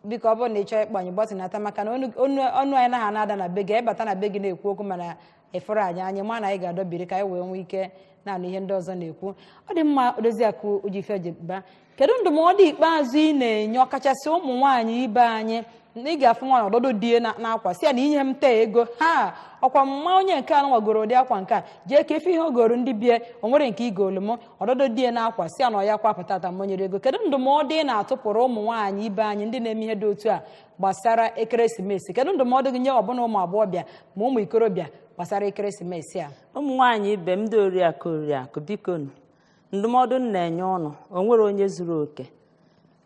biko ọ bụrụ na ị chọọ ịkpọ anyị gbọtịnata maka na ọnụ anyị naghị ana-ada na be gị. Anyị bata na be gị na-ekwu okwu mana ịfụrụ anyị anyị ma na anyị ga-adọbiri ka anyị wee nwee ike na-anụ ihe ndị ọzọ na-ekwu. Ọ dị mma. Odoziakụ Uju Ifediba, kedu ndụmọdụ ikpeazụ ị na-enye ọkachasị ụmụ nwaanyị ibe anyị? Ị ga-afụ nwaanyị ọdọdụ die n'akwa si ya na inye m tee ego ha ọkwa mma onye nke a nwagoro ụdị akwa nke a jee ka efe ihe ogoro ndị bie o nwere nke igolu m ọdọdụ die n'akwa si ya na ọ ya kwapụta ata monyere ego. Kedu ndụmọdụ ị na-atụpụrụ ụmụ nwaanyị ibe anyị ndị na-eme ihe dị otu a gbasara ekeresimesi? Kedu ndụmọdụ gị nye ọbụna ụmụ agbọghọbịa ma ụmụ ikorobịa gbasara ekeresimesi a? Ụmụ nwaanyị ibe m ndị oriakụ oriakụ, biko nụ, ndụmọdụ m na-enye ụnụ, o nwere onye zuru oke,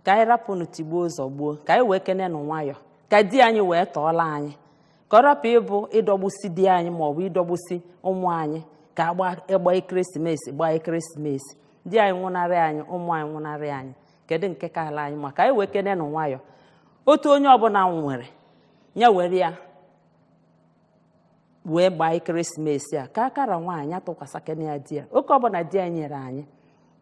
ka anyị rapụnụ tigbuo zọgbuo, ka anyị wee kenenụ nwayọ, ka di anyị wee tọọla anyị, ka ọ rapụ ịbụ ịdọgbusi di anyị maọbụ ịdọgbusi ụmụ anyị ka agba ekeresimesi gbaa ekeresimesi, di anyị nwụnarị anyị, ụmụ anyị nwụnarị anyị, kedu nke ka ala anyị? Maka anyị wee kenenụ nwayọ, otu onye ọbụla nwere ya were ya wee gbaa ekeresimesi a, ka akara nwaanyị atụkwasị kene ya di ya, oke ọbụla di ya nyere anyị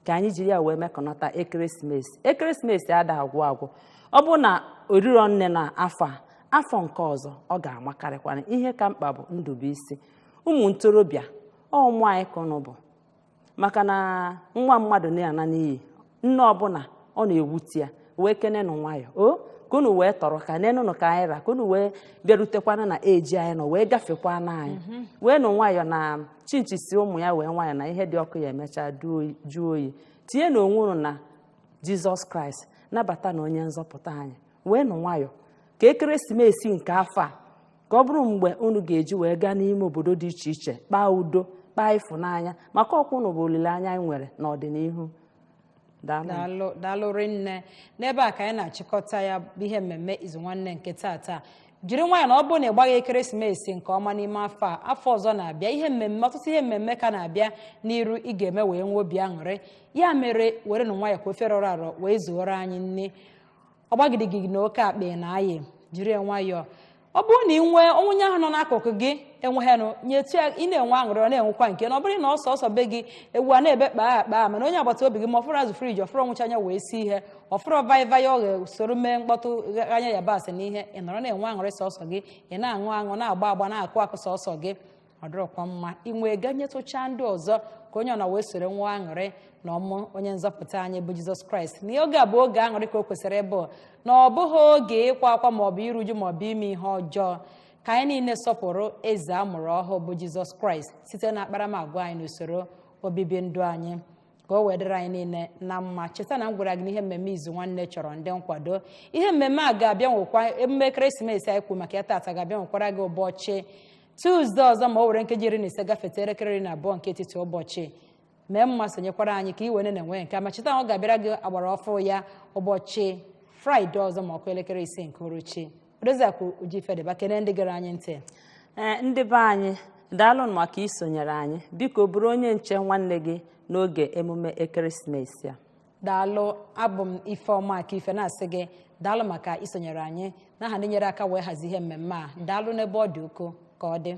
ka anyị jiri ya wee mekọnata ekeresimesi. Ekeresimesi ada agwụ agwụ, ọ bụ na oriro nne na afọ a afọ nke ọzọ ọ ga-amakarịkwana. Ihe ka mkpa bụ ndụ bụ isi. Ụmụ ntorobịa ọ ụmụ anyị ka ụnụ bụ, maka na nwa mmadụ na-ana n'iyi, nne ọbụla ọ na-ewute ya, wee kenenụ nwayọ o ka unu wee tọrọ ka nenụnụ ka anyị ra, ka unu wee bịarutekwana na eji anyị nọ wee gafekwana anyị, wee nụ nwayọ na chinchi si ụmụ ya wee nwayọ na ihe dị ọkụ ya emechaa jụọ oyi. Tinye na onwe unu na Jizọs Kraịst, nabata na onye nzọpụta anyị, wee nụ nwayọ ka ekeresimesi nke afọ a ka ọ bụrụ mgbe unu ga-eji wee gaa n'ime obodo dị iche iche kpaa udo, kpaa ịfụnanya, maka ọkwa unu bụ olileanya anyị nwere n'ọdịnihu. Daalụ. Daalụ rinne. N'ebe a ka anyị na-achịkọta ya bụ ihe mmemme izu nwanne nke taata. Jiri nwayọ na ọ bụrụ na ị gbaghị ekeresimesi nke ọma n'ime afọ a, afọ ọzọ na-abịa ihe mmemme, ọtụtụ ihe mmemme ka na-abịa n'iru ị ga-eme wee nwee obi aṅụrị. Ya mere were nụ nwayọ ka ofe rọrọ arọ wee zuoro anyị nne. Ọgbagidigi na oke akpị na ayị, jiri nwayọ. Ọ bụrụ na ị nwee onye ahụ nọ n'akụkụ gị enweghịnụ, nyetụ ya. Ị na-enwe aṅụrị, ọ na-enwekwa nke na ọ bụrụ na ọsọ ọsọ be gị ewu a na-ebe kpaa akpa, mana onye agbata obi gị ma ọfụrụ azụ friji, ọfụrụ nwụcha anya wee si ihe, ọfụrụ vaịvaị, ọ ga-esoro mee mkpọtụ anya yabasị na ihe, ị nọrọ na-enwe aṅụrị sọsọ gị, ị na-aṅụ aṅụ, na-agba agba, na-akụ akụ sọsọ gị, ọ dịrọkwa mma. Inwe ga nyetụcha ndị ọzọ ka onye ọ na wee soro nwee aṅụrị na ọmụ onye nzọpụta anyị bụ Jizọs Kraịst. Na oge a bụ oge aṅụrị ka o kwesịrị ịbụ, na ọ bụghị oge ịkwa akwa maọbụ iruju maọbụ ime ihe ọjọọ. Ka anyị niile sọpụrụ eze a mụrụ ọhụụ bụ Jizọs Kraịst site na akparamagwa anyị na usoro obibi ndụ anyị, ka o wee dịrị anyị niile na mma. Cheta na m gwara gị na ihe mmemme Izu Nwanne chọrọ ndị nkwado. Ihe mmemme a ga-abịa nwekwa emume ekeresimesi anyị kwuru maka ya taata ga-abịa nwekwara gị ụbọchị Tuzdee ọzọ, ma o were nkeji 15 gafete elekere 12 nke etiti ụbọchị. Mee mma sonyekwara anyị ka ị wee na-enwe nke ma. Cheta na ọ ga-abịara gị agbara ọfụ ya ụbọchị Fraịde ọzọ, ma ọ kụọ elekere 6 nke uruchi. Odoziakụ Uju Ifedeba, kene ndị gere anyị ntị. Ee, ndị be anyị, daalụ maka isonyere anyị. Biko bụrụ onye nche nwanne gị n'oge emume ekeresimesi a. Daalụ. Abụ m Ifeọma aka ife na-asị gị daalụ maka isonyere anyị. N'aha ndị nyere aka wee hazie ihe mmemme a, daalụ n'ebe ọ dị ukwuu. Ka ọ dị.